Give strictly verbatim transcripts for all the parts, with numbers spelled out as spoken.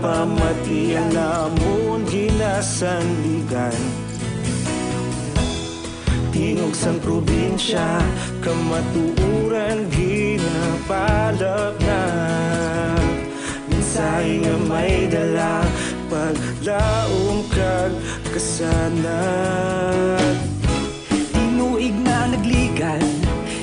Pamati ang amon ginasandigan. Tingog sang probinsya, kamatuoran ginapalapnag. Mensahe nga may dala, paglaom kag kasanag. Tinuig na nagligad,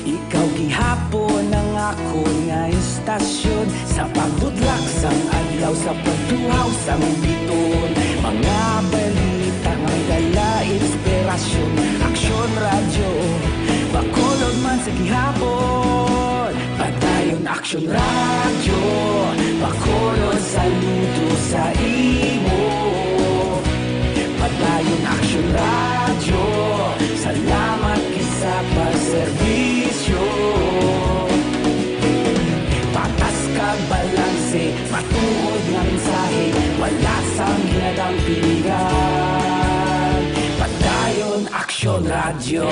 ikaw gihapon ang akon nga istasyon. Sa pagbutlak sang adlaw, sa pagtuhaw sang bituon, mga balita nga may dala inspirasyon. Aksyon Radyo, Bacolod man sa gihapon. Padayon Aksyon Radyo, Bacolod, saludo sa imo. Padayon Aksyon Radyo, salamat gid sa pagserbisyo. Patas kag balanse, matuod nga mensahe, wala sang ginadampingan. Padayon Aksyon Radyo.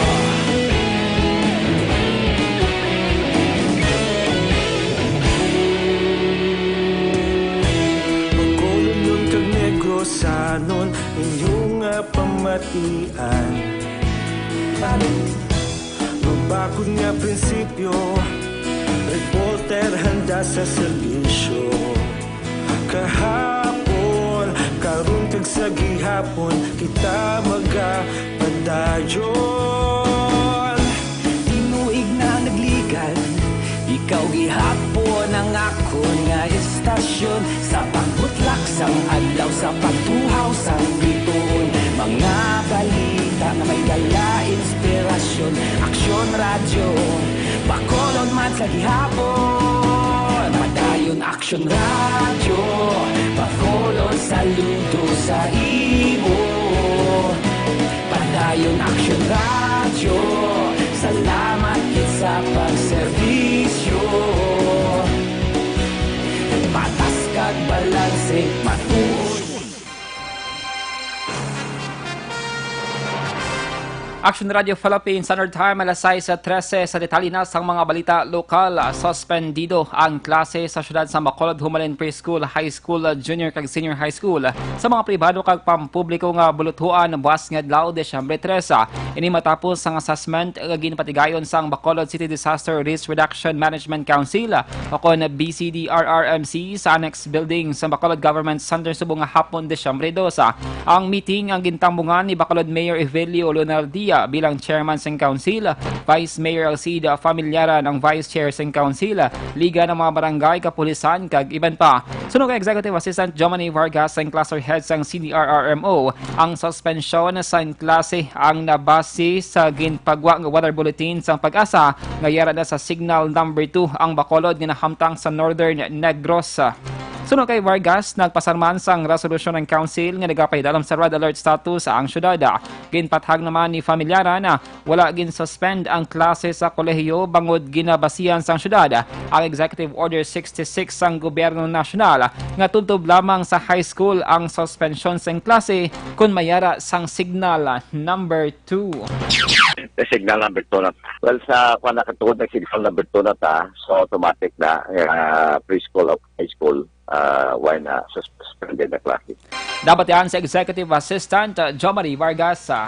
Bacolodnon kag Negrosanon, inyo nga pamatian. Mabakod nga prinsipyo, reporter handa sa serbisyo. Kahapon, karon kag sa gihapon, kita magapadayon. Tinuig na nagligad, ikaw gihapon ang akon nga istasyon. Sa pagbutlak sang adlaw, sa pagtuhaw sang bituon, mga balita nga may dala inspirasyon. Aksyon Radyo, Bacolod man sa gihapon. Padayon Aksyon Radyo, Bacolod, saludo sa imo. Padayon Aksyon Radyo, salamat gid sa pagserbisyo. Patas kag balanse, matuod. Action Radio Philippines, Standard Time, alas sais trese. Sa detalye na sang mga balita lokal, suspendido ang klase sa siyudad sa Bacolod, Humalin Preschool, High School, Junior kag Senior High School sa mga pribado kag pampubliko nga buluthuan buas nga adlaw, Disyembre trese. Ini matapos ang assessment nga ginpatigayon sang Bacolod City Disaster Risk Reduction Management Council, o kon B C D R R M C, sa Annex Building sa Bacolod Government Center subong nga hapon, Disyembre dos. Ang meeting ang gintambungan ni Bacolod Mayor Evelio Leonardia bilang chairman sang council, Vice Mayor Alcida Familiaran ang vice chair sang council, liga ng mga barangay, kapulisan, kag iban pa. Suno kay Executive Assistant Jomany Vargas, ang cluster head sang C D R R M O, ang suspensyon sang klase ang nabase sa ginpagwa nga weather bulletin sang PAGASA nga yara na sa signal number two ang Bacolod nga nahamtang sa Northern Negros. Suno kay Vargas, nagpasar man sang resolusyon ang council nga nagapahidalom sa red alert status ang syudad. Ginpathag naman ni Familiaran, wala ginsuspend ang klase sa kolehiyo bangod ginabasihan sang syudad ang Executive Order sixty-six sang gobyerno nasyonal nga tutob lamang sa high school ang suspensyon sang klase kon mayara sang signal number two. Signal number two na. Well, sa kuwan na, katungod ng signal number two na ta, so automatic na, ah, preschool o high school, ah, wala na, sus-, suspended na klase. Dapat yan sa Executive Assistant, ah, Jomari Vargas, ah.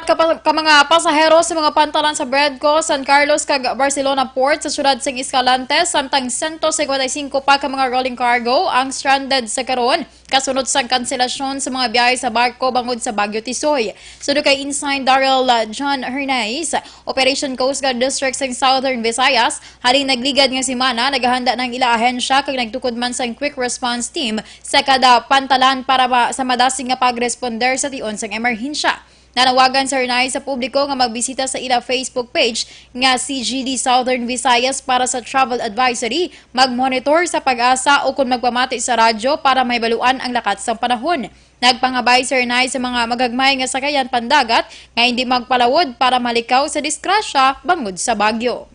Kapa-, ka mga pasahero sa mga pantalan sa Bredco, San Carlos, kag Barcelona Port sa siyudad sang Escalante, samtang sento cincuenta y cinco pa ka mga rolling cargo ang stranded sa karon, kasunod sang kanselasyon sa mga biyahe sa barko bangod sa Bagyo Tisoy. Suno kay Ensign Daryl, ah, John Hernais, Operation Coast Guard District sang Southern Visayas, halin nagligad nga semana, nagahanda na ang ila ahensya kag nagtukod man sang quick response team sa kada pantalan para ma-, sa madasig nga pagresponder sa tion sang emerhensya. Nanawagan si Hernais sa publiko nga magbisita sa ila Facebook page nga C G D Southern Visayas para sa travel advisory, mag-monitor sa PAGASA o kon magpamati sa radyo para mahibaluan ang lakat sang panahon. Nagpangabay si Hernais sa mga magagmay nga sakayan pandagat nga hindi magpalawod para malikaw sa disgrasya bangod sa bagyo.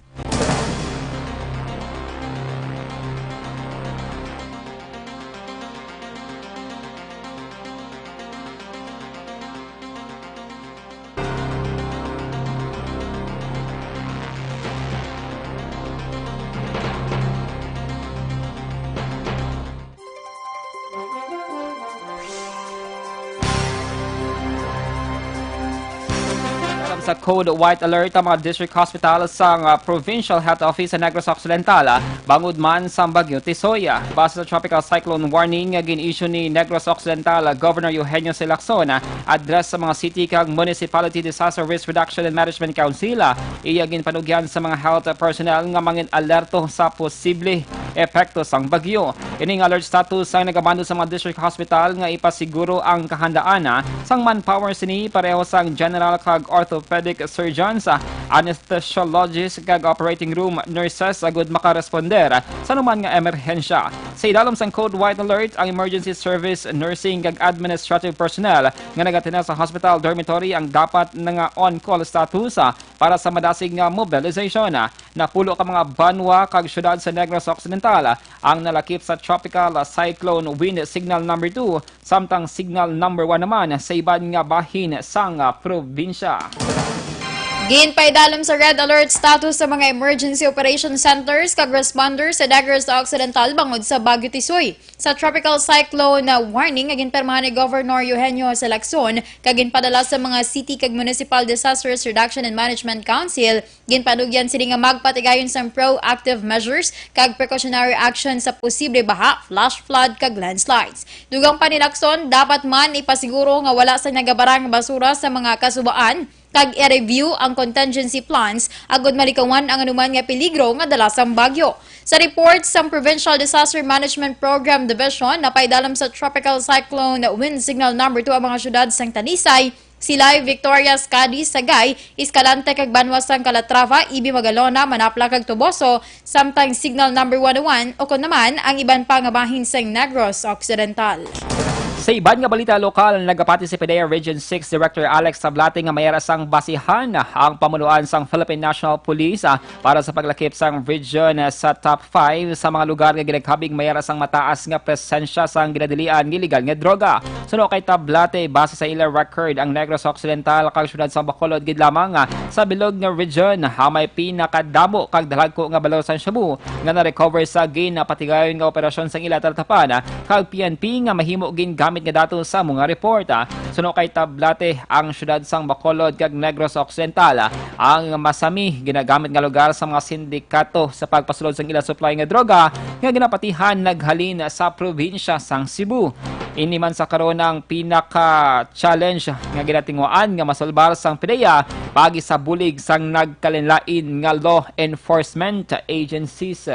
Code White Alert ang mga district hospital sang, ah, Provincial Health Office sa Negros Occidental, ah, bangod man sang Bagyo Tisoy. Base sa tropical cyclone warning nga gin-issue ni Negros Occidental, ah, Governor Eugenio C. Lacson, ah, address sa mga city kag municipality disaster risk reduction and management council, ah, iya ginpanugyan sa mga health personnel nga mangin alerto sa posible epekto sang bagyo. Ining alert status ang nagamando sa mga district hospital nga ipasiguro ang kahandaan, ah, sang manpower sini pareho sang general kag orthopedic surgeons, ah, anesthesiologist kag operating room nurses agud makaresponder sa anuman nga emerhensya. Sa idalom sang Code White Alert, ang emergency service, nursing kag administrative personnel nga nagatinas sa hospital dormitory ang dapat na nga on-call status, ah, para sa madasig nga mobilization. Napulo ka mga banwa kag syudad sa Negros Occidental ang nalakip sa Tropical Cyclone Wind Signal Number Two, samtang Signal Number One naman sa iban nga bahin sang probinsya. Ginpaidalom sa red alert status sa mga emergency operation centers kag responders sa Negros Occidental bangod sa Bagyo Tisoy. Sa tropical cyclone warning nga ginpirmahan ni Governor Eugenio Jose Lacson kag ginpadala sa mga city kag municipal disaster risk reduction and management council, ginpanugyan sini nga magpatigayon sang proactive measures kag precautionary action sa posible baha, flash flood kag landslides. Dugang pa ni Lacson, dapat man ipasiguro nga wala sa nagabarang basura sa mga kasubaan kag i-review ang contingency plans agud malikawan ang anuman nga peligro nga dala sang bagyo. Sa report sang Provincial Disaster Management Program Division, napaidalom sa Tropical Cyclone Wind Signal Number Two ang mga syudad sang Talisay, Silay, Victorias, Cadiz, Sagay, Escalante kag banwa sang Calatrava, Ibi, Magalona, Manapla kag Toboso, samtang Signal Number One oh one, ukon naman ang iban pa nga bahin sang Negros Occidental. Sa iban nga balita lokal, nagapati si PDEA Region Six Director Alex Tablate nga may ara sang basihan ang pamunuan sang Philippine National Police, ah, para sa paglakip sang region, ah, sa top five sa mga lugar nga ginakabig may ara sang mataas nga presensya sang ginadilian nga illegal nga droga. Suno kay Tablate, base sa ila record, ang Negros Occidental kag siyudad sa Bacolod gid lamang, ah, sa bilog nga region, ah, may pinakadamo kag dalagko nga balor sang shabu nga na-recover sa ginapatigayon nga operasyon sang ila talatapan, ah, kag P N P nga mahimo gingamit nga datos sa amo nga report. Suno kay Tablate, ang siyudad sang Bacolod kag Negros Occidental ang masami ginagamit nga lugar sa mga sindikato sa pagpasulod sang ila supply nga droga nga ginapatihan naghalin sa probinsya sang Cebu. Ini man sa karon ang pinaka-challenge nga ginatinguhaan nga masulbar sang PDEA paagi sa bulig sang nagkalainlain nga law enforcement agencies.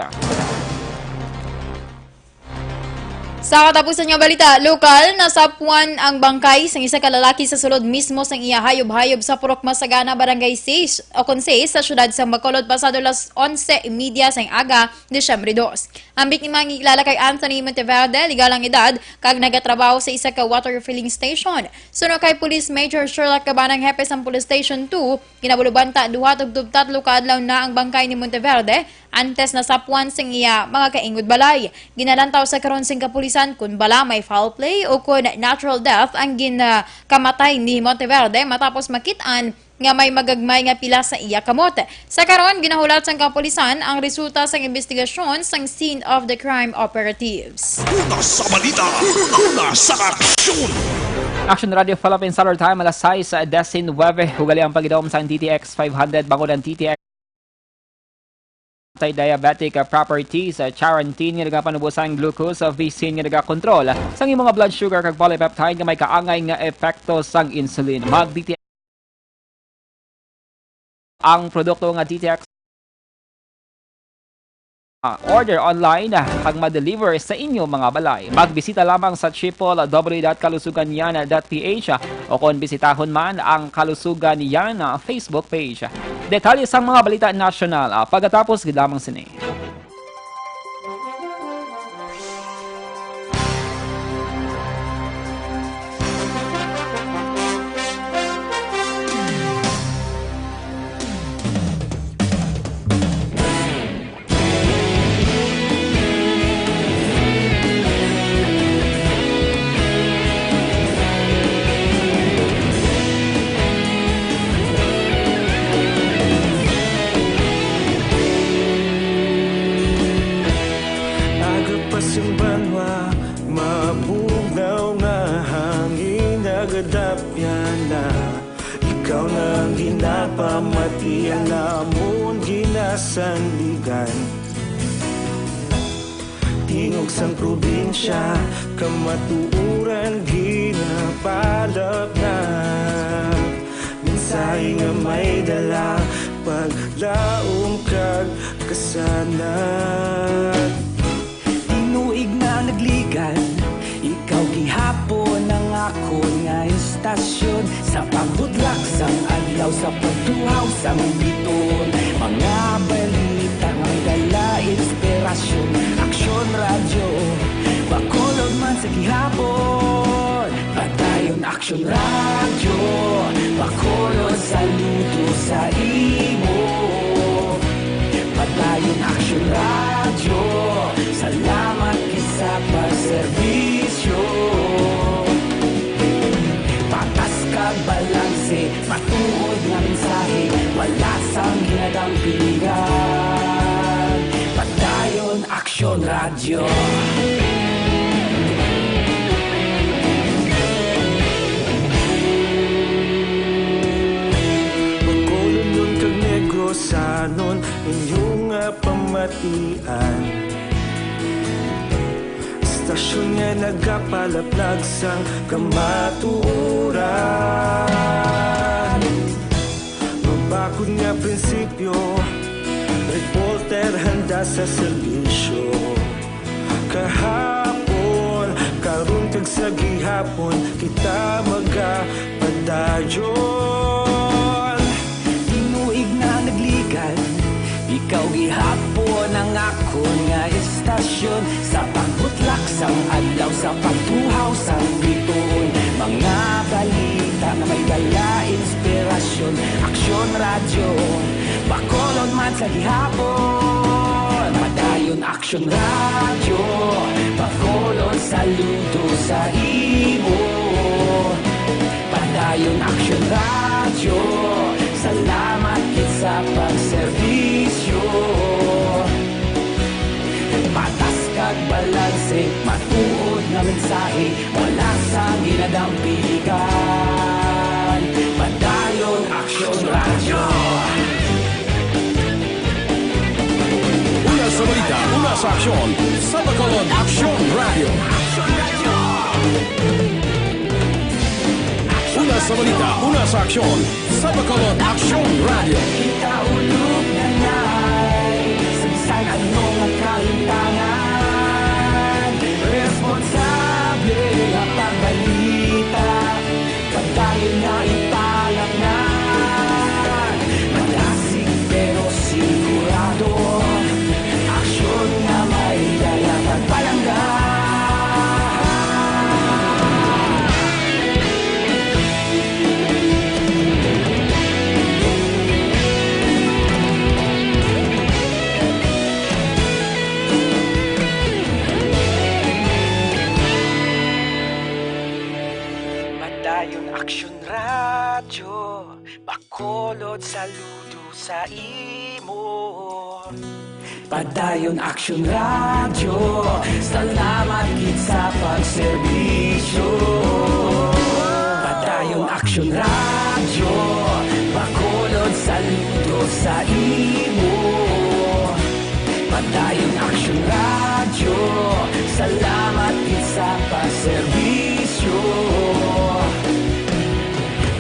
Sa katapusan nga balita, lokal, nasapwan ang bangkay sang isa ka lalaki sa sulod mismo sang iya hayop-hayop sa Purok Masagana, Barangay Six, o kon Seis, sa siyudad sa Bacolod, pasado las onse y media sang aga, Disyembre dos. Ang biktima nga gilala kay Anthony Monteverde, legal ang edad, kag nagatrabaho sa isa ka water refilling station. Suno kay Police Major Sherlock Cabanang, hepe sang Police Station Two, kinabulobanta duha tubtob tatlo ka adlaw na ang bangkay ni Monteverde, antes nasapwan sing iya mga kaingod balay. Ginalantaw sa karon sing kapulisan kon bala may foul play o kon natural death ang gin, ah, kamatay ni Monteverde matapos makit-an nga may magagmay nga pila sa iya kamot. Sa karon, ginahulat sang kapulisan ang resulta sang imbestigasyon sang scene of the crime operatives. Una sa balita, una sa aksyon. Action Radio Philippines, Saturday Time, alas sais diecinuebe. Ugalian ang pagidom sang D T X five hundred, bangod ang D T X anti-diabetic, ah, properties, ah, charantin nga nagapanubo sang glucose, ah, visin nga nagakontrol sang imo nga blood sugar, kag polypeptide nga may kaangay nga epekto sang insulin. Mag D T X ang produkto nga D T X, ah, order online, ah, kag ma-deliver sa inyo mga balay. Magbisita lamang sa triple W dot kalusugan yan dot P H, ah, o kon bisitahon man ang Kalusugan Yan, ah, Facebook page. Detalye sang mga balita nasyonal, ah, pagkatapos gid lamang sini. Aga pa sing banwa, mabugnaw nga hangin, nagadapyan na. Ikaw na ang ginapamatian namon ginasandigan. Tingog sang probinsya, kamatuoran ginapalapnap. Mensahe nga may dala, paglaom kag kasanag. Tinuig na nagligan, ikaw gihapon ang akon nga istasyon. Sa pagbutlak sang adlaw, sa pagtuhaw sang bituon, mga balita nga may dala inspirasyon. Aksyon Radyo, Bacolod man sa gihapon. Padayon Aksyon Radyo, Bacolod, saludo sa imo. Padayon Aksyon Radyo, salamat gid sa pagserbisyo. Patas kag balanse, matuod nga mensahe, wala sang ginadampigan. Padayon Aksyon Radyo. Bacolodnon kag Negrosanon, inyo nga pamatian. Istasyon nga nagapalaplag sang kamatuoran. Mabakod nga prinsipyo, reporter handa sa serbisyo. Kahapon, karon, kag sa gihapon, kita magapadayon. Tinuig na nagligan, ikaw gihapon ang akon nga istasyon. Sa pagbutlak sang adlaw, sa pagtuhaw sang bituon, mga balita nga may dala inspirasyon. Aksyon Radyo, Bacolod man sa gihapon. Padayon Aksyon Radyo, Bacolod, saludo sa imo. Padayon Aksyon Radyo, salamat gid sa pagserbisyo. Patas kag balanse, matuod nga mensahe, wala sang ginadampigan. Padayon Aksyon Radyo. Una sa balita, una sa aksyon, sa Bacolod Aksyon Radyo. Una sa balita, una sa aksyon, sa Bacolod Aksyon Radyo. Kita ulog na nay, sa bisan ano nga kalimtangan, responsable nga pagbalita. Padayon nga italaknay, malasig pero sigurado, aksyon nga may dala pagpalangga. Padayon Aksyon Radyo, Bacolod, saludo sa imo. Padayon Aksyon Radyo, salamat gid sa pagserbisyo. Padayon Aksyon Radyo, Bacolod, saludo sa imo. Padayon Aksyon Radyo, salamat gid sa pagserbisyo.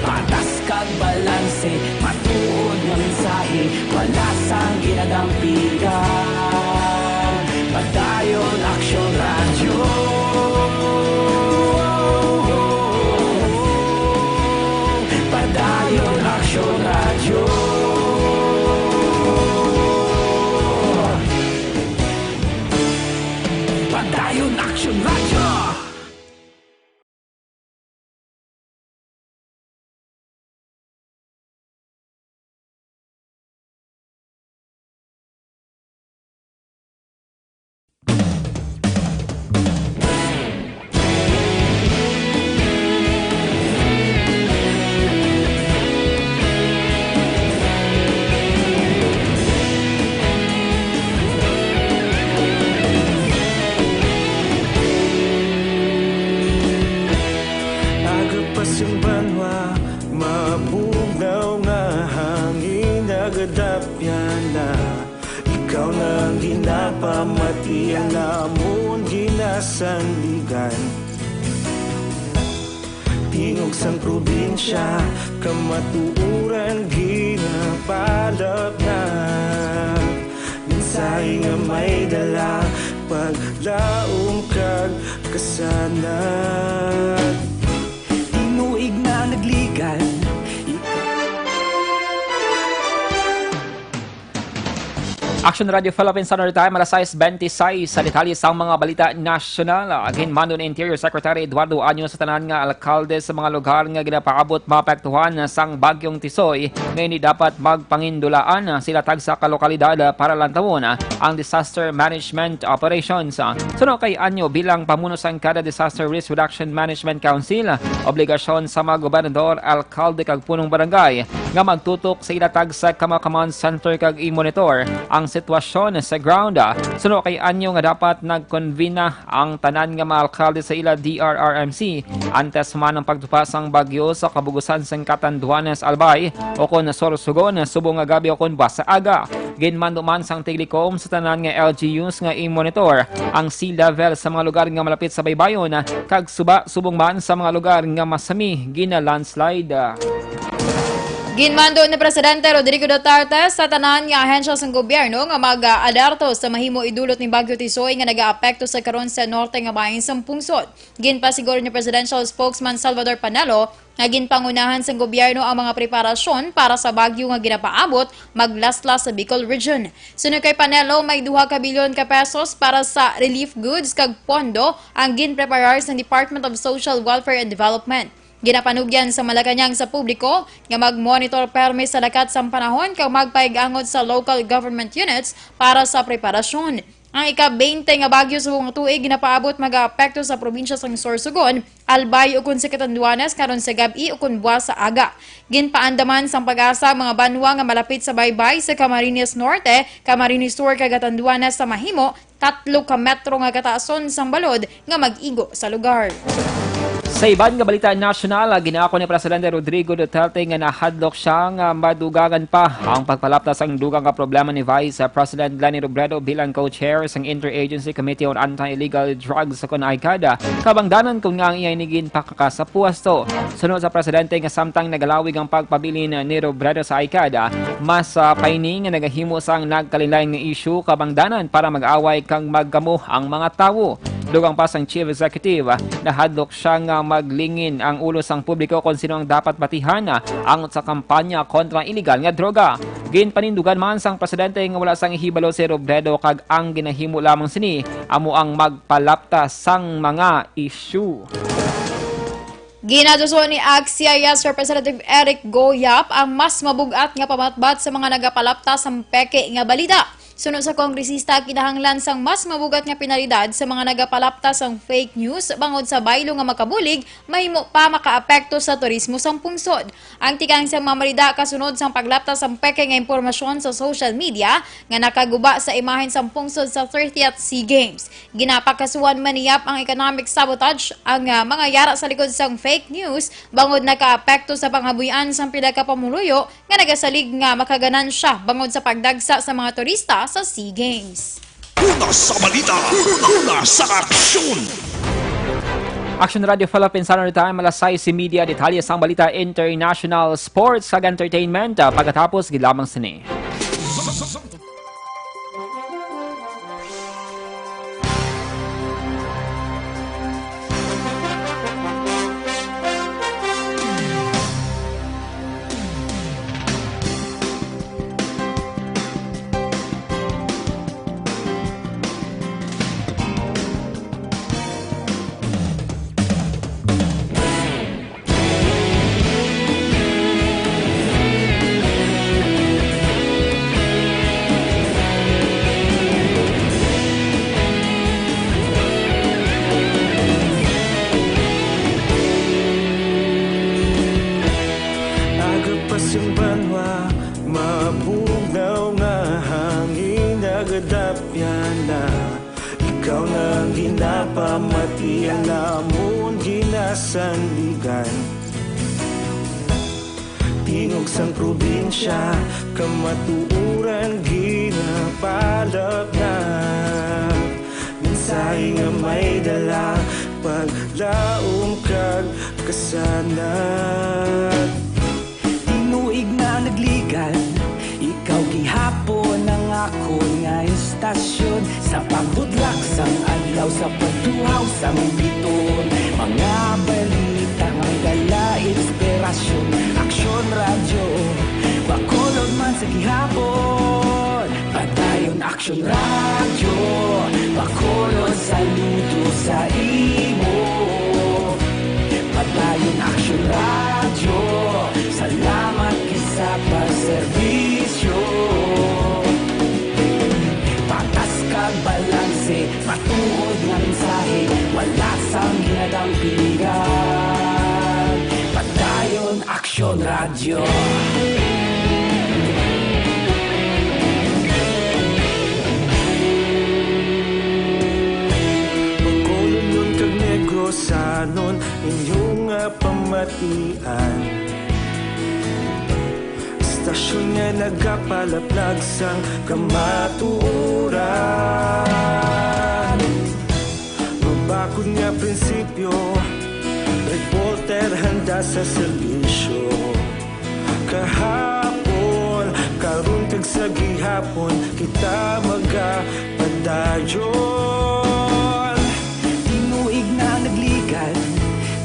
Patas kag balanse, matuod nga mensahe, wala sang ginadampigan. Padayon Aksyon Radyo. Padayon Aksyon Radyo. Padayon Aksyon Radyo. Aga pa sing banwa, mabug Ikaw na ang ginapamati, ang amon ginasandigan. Tingog sang probinsya, kamatuoran ginapalapnag. Mensahe nga may dala, paglaom kag kasanag. Tinuig na ang nagligan. Action Radio Philippines Standard Time, alas sais bente sais. Sa detalye sang mga balita nasyonal, ginmando ni Interior Secretary Eduardo Año sa tanan nga alkalde sa mga lugar nga ginapaabot maapektuhan sang Bagyong Tisoy nga hindi dapat magpangindulaan sila tagsa ka lokalidad para lantawon ang disaster management operations. Suno kay Año, bilang pamuno sang kada Disaster Risk Reduction Management Council, obligasyon sa mga gobernador, alkalde kag punong barangay nga magtutok sa ila tagsa ka mga command center kag i-monitor ang sitwasyon sa ground. Suno kay Año nga dapat nagkonvena ang tanan nga mga alkalde sa ila D R R M C antes man ang pagtupa sang bagyo sa kabugusan sang Catanduanes, Albay, ukon Sorsogon, subong nga gab-i ukon buwas sa aga. Ginmando man sang Tiglikom sa tanan nga L G Us nga i-monitor ang sea level sa mga lugar nga malapit sa baybayon kag suba, subong man sa mga lugar nga masami gina-landslide. Ginmando ni Presidente Rodrigo Duterte sa tanan nga ahensya sang gobyerno nga mag-alerto sa mahimo idulot ni Bagyo Tisoy nga nagaapekto sa karon sa norte nga bahin sang pungsod. Ginpasiguro ni Presidential Spokesman Salvador Panelo nga ginpangunahan sang gobyerno ang mga preparasyon para sa bagyo nga ginapaabot maglaslas sa Bicol Region. Suno kay Panelo, may duha ka bilyon ka pesos para sa relief goods kag pondo ang ginpreparar sang Department of Social Welfare and Development. Ginapanugyan sa Malacañang sa publiko nga mag-monitor permi sa lakat sang panahon kag magpaig-angot sa local government units para sa preparasyon. Ang ika-twenty nga bagyo subong nga tuig ginapaabot magaapekto sa probinsya sang Sorsogon, Albay, ukon sa Catanduanes karon sa gab-i ukon buwas sa aga. Ginpaandaman sang PAGASA ang mga banwa nga malapit sa baybay sa Camarines Norte, Camarines Sur, kag Catanduanes sa mahimo tatlo ka metro nga kataason sang balod nga mag-igo sa lugar. Sa iban nga balita nasyonal, ginaako ni Presidente Rodrigo Duterte nga nahadlok siya nga madugangan pa ang pagpalapta sang dugang nga problema ni Vice President Leni Robredo bilang co-chair sang Interagency Committee on Anti-Illegal Drugs, kon ICAD, kabangdanan kon ngaa iya ini ginpakaka sa puwesto. Suno sa presidente nga samtang nagalawig ang pagpabilin ni Robredo sa ICAD, mas, ah, pa ini nga nagahimo sang nagkalainlain nga isyu kabangdanan para mag-away kag magkamo ang mga tawo. Dugang pa sang Chief Executive, nahadlok siya nga maglingin ang ulo sang publiko kon sino ang dapat batihan, ah, angot sa kampanya kontra iligal nga droga. Ginpanindugan man sang presidente nga wala sang hibalo si Robredo kag ang ginahimo lamang sini amo ang magpalapta sang mga isyu. Ginatuso ni Axias Representative Eric Goyap ang mas mabug-at nga pamatbat sa mga nagapalapta sang peke nga balita. Suno sa kongresista, kinahanglan sang mas mabug-at nga penalidad sa mga nagapalapta sang fake news bangod sa baylo nga makabulig mahimo pa makaapekto sa turismo sang pungsod. Ang tikang sang mga balita kasunod sang paglapta sang peke nga impormasyon sa social media nga nakaguba sa imahen sang pungsod sa thirtieth SEA Games. Ginapakasuhan man ni Yap ang economic sabotage, ang, ah, mga yara sa likod sang fake news, bangod nakaapekto sa panghabuy-an sang pila ka pumuluyo nga nagasalig nga makaganansya bangod sa pagdagsa sa mga turista sa SEA Games. Una sa balita, una sa aksyon. Action Radio Philippines Standard Time, alas sais y media. Detalye sang balita, international, sports, kag entertainment, ah, pagkatapos gid lamang sini. Aga pa sing banwa, mabugnaw nga hangin, nagadapyan na. Ikaw na ang ginapamati, ang amon ginasandigan. Tingog sang probinsya, kamatuoran ginapalapnag. Mensahe nga may dala, paglaom kag kasanag. Tinuig na nagligan, ikaw gihapon ang akon nga istasyon. Sa pagbudlak sang adlaw, sa pagtuhaw sang bituon, mga balita nga may dala inspirasyon. Aksyon Radyo, Bacolod man sa gihapon. Padayon Aksyon Radyo, Bacolod, saludo sa imo. Padayon Aksyon Radyo, salamat gid sa pagserbisyo. Patas kag balanse, matuod nga mensahe, wala sang ginadampigan. Padayon Aksyon Radyo. Bacolodnon kag Negrosanon, inyo nga pamatian. Istasyon nga nagapalaplag sang kamatuoran. Mabakod nga prinsipyo, reporter handa sa serbisyo. Kahapon, karon, kag sa gihapon, kita magapadayon. Tinuig na nagligan,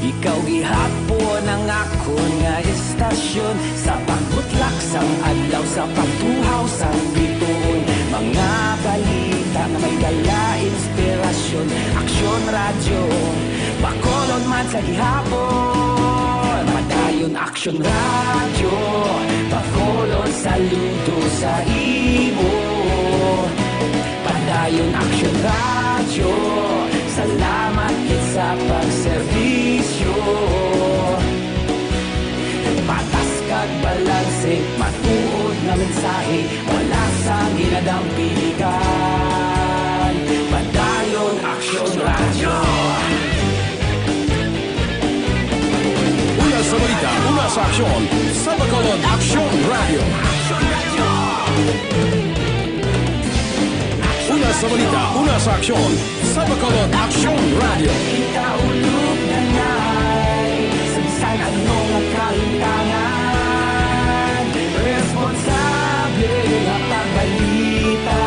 ikaw gihapon ang akon nga istasyon. Sa pagbutlak sang adlaw, sa pagtuhaw sang bituon, mga balita nga may dala inspirasyon. Aksyon Radyo, Bacolod man sa gihapon. Padayon Aksyon Radyo, Bacolod, saludo sa imo. Padayon Aksyon Radyo, salamat gid sa pagserbisyo. Patas kag balanse, matuod nga mensahe, wala sang ginadampigan. Padayon Aksyon Radyo. Una sa balita, una sa aksyon, sa Bacolod Aksyon Radyo. Una sa balita, una sa aksyon, sa Bacolod Aksyon Radyo. Kita ulog na ngay sa bisan ano nga kalimtangan. Responsable nga pagbalita,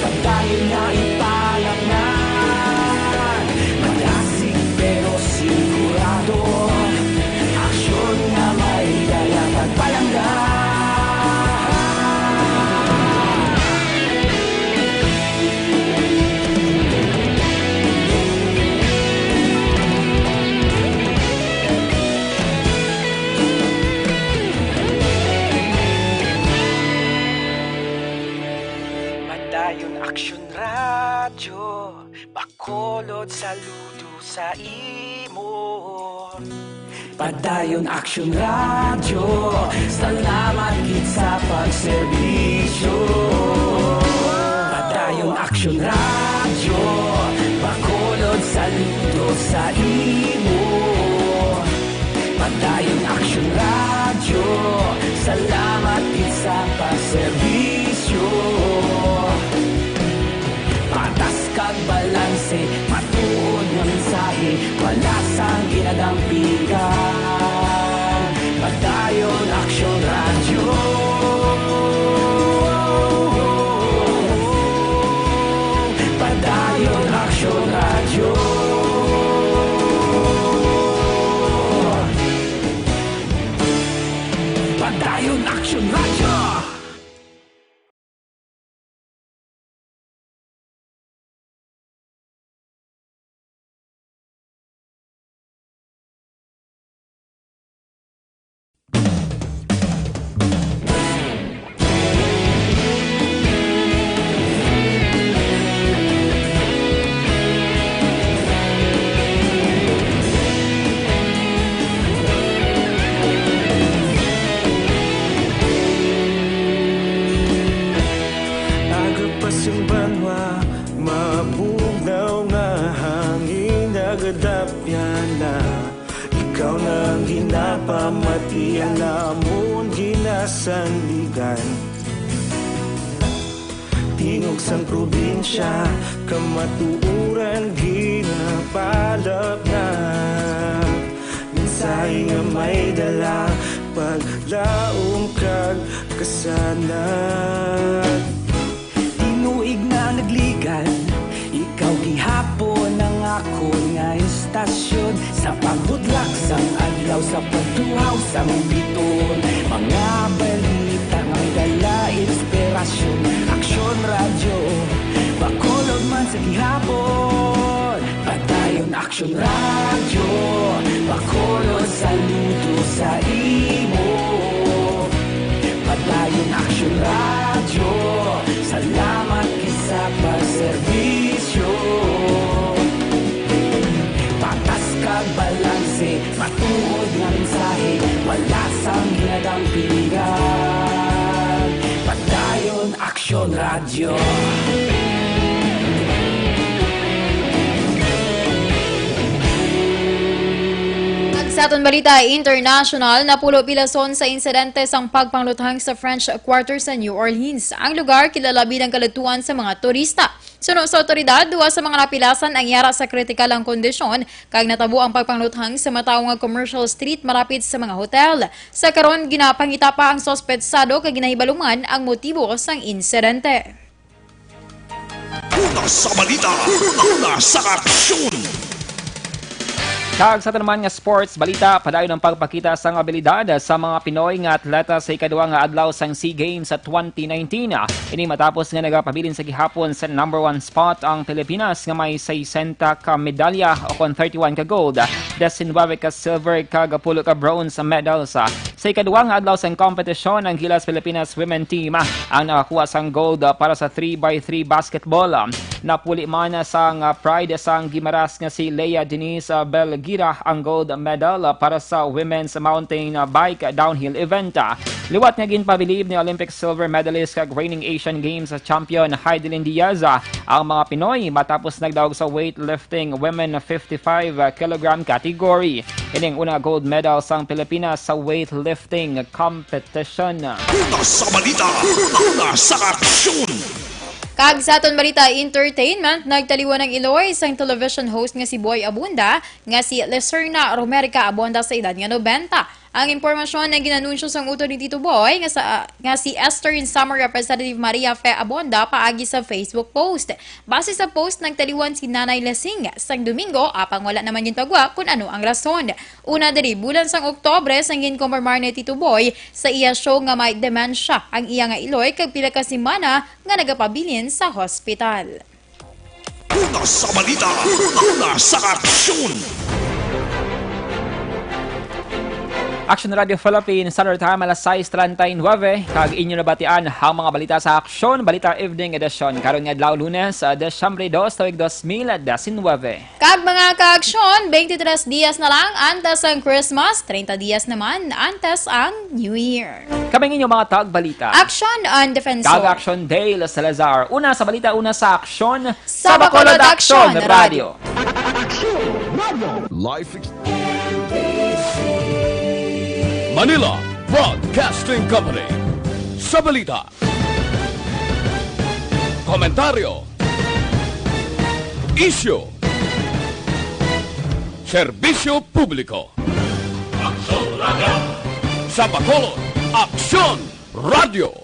pagdayon na ipalangnan. Madasig pero sigurado, aksyon nga may dala pagpalangga. Padayon Aksyon Radyo, Bacolod, saludo sa imo. Padayon Aksyon Radyo, salamat gid sa pagserbisyo. Padayon Aksyon Radyo, Bacolod, saludo sa imo. Padayon Aksyon Radyo, salamat gid sa pagserbisyo. Patas kag balanse, matuod nga mensahe, wala sang ginadampigan. Padayon Aksyon Radyo. Padayon Aksyon Radyo. Padayon Aksyon Radyo. Ginapamati ang lamon, ginasandigan. Tingog sang probinsya, kamatuoran ginapalapnap. Mensahe nga may dala, paglaom kag kasanag. Tinuig na nagligan, ikaw gihapon ang akon nga istasyon. Sa pagbutlak sang adlaw, sa pagtuhaw sang biton, mga balita nga may dala inspirasyon. Aksyon Radyo, Bacolod man sa gihapon. Padayon Aksyon Radyo, Bacolod, saludo sa imo. Padayon Aksyon Radyo, salamat gid sa pagserbisyo. Patas kag balanse, matuod nga mensahe, wala sang ginadampingan. Padayon Aksyon Radyo. Ug sa aton balita international, napulo pilason sa insidente sang pagpangluthang sa French Quarter sa New Orleans. Ang lugar kilala bilang kaladtuan sa mga turista. Suno sa awtoridad, duha sa mga napilasan ang yara sa kritikal ang kondisyon, kag natabo ang pagpangluthang sa matawo nga commercial street malapit sa mga hotel. Sa karon, ginapangita pa ang suspetsado kag ginahibaluman ang motibo sang insidente. Una sa balita, una sa aksyon. Kag sa aton naman nga sports balita, padayon ang pagpakita sang abilidad sa mga Pinoy nga atleta sa ikaduha nga adlaw sang SEA Games sa twenty nineteen. Ini matapos nga nagapabilin sa gihapon sa number one spot ang Pilipinas nga may sesenta ka medalya o kon thirty-one ka gold, diecinuebe ka silver kag pulo ka bronze medals. Sa ikaduha nga adlaw sang kompetisyon, ang Gilas Pilipinas Women Team ang nakakuha sang gold para sa three by three basketball. Napuli man sang Pride sang Guimaras nga si Lea Denise Belgira ang gold medal para sa women's mountain bike downhill event. Liwat nga ginpabilib ni Olympic silver medalist kag reigning Asian Games champion Heidelin Diaz ang mga Pinoy matapos nagdaog sa weightlifting women fifty-five kilogram category. Ining una gold medal sang Pilipinas sa weightlifting competition. Una sa balita, una sa aksyon. Kag sa aton balita entertainment, nagtaliwan ang iloy sang television host nga si Boy Abunda nga si Licerna Romerica Abunda sa edad nga nobenta. Ang impormasyon ang ginanunsyo sang utod ni Tito Boy nga sa, nga si Eastern Samar Representative Maria Fe Abonda paagi sa Facebook post. Base sa post, nagtaliwan si Nanay Lasing sang Domingo, apang wala naman gintugwa kun ano ang rason. Una diri, bulan sang Oktubre, sang ginkompormar ni Tito Boy sa iya show nga may dementia ang iya nga iloy kag pila ka semana nga nagapabilin sa hospital. Una sa balita, una sa aksyon. Action Radio Philippines, Standard Time, alas sais treinta y nueve, kag inyo nabatian ang mga balita sa Aksyon, Balita Evening Edition, karon nga adlaw, Lunes, ah, Disyembre dos, tuig dos mil diecinueve. Kag mga ka-aksyon, twenty-three dias na lang antes ang Christmas, treinta dias naman antes ang New Year. Kami ang inyong mga tagbalita. Action on Defensor. Kag Action Dale Salazar. Una sa balita, una sa aksyon. Sa Bacolod Action Radio. Life ex- Manila Broadcasting Company. Sa balita, komentaryo, isyu, serbisyo publiko. Aksyon Radio. Sa Bacolod, Aksyon Radio.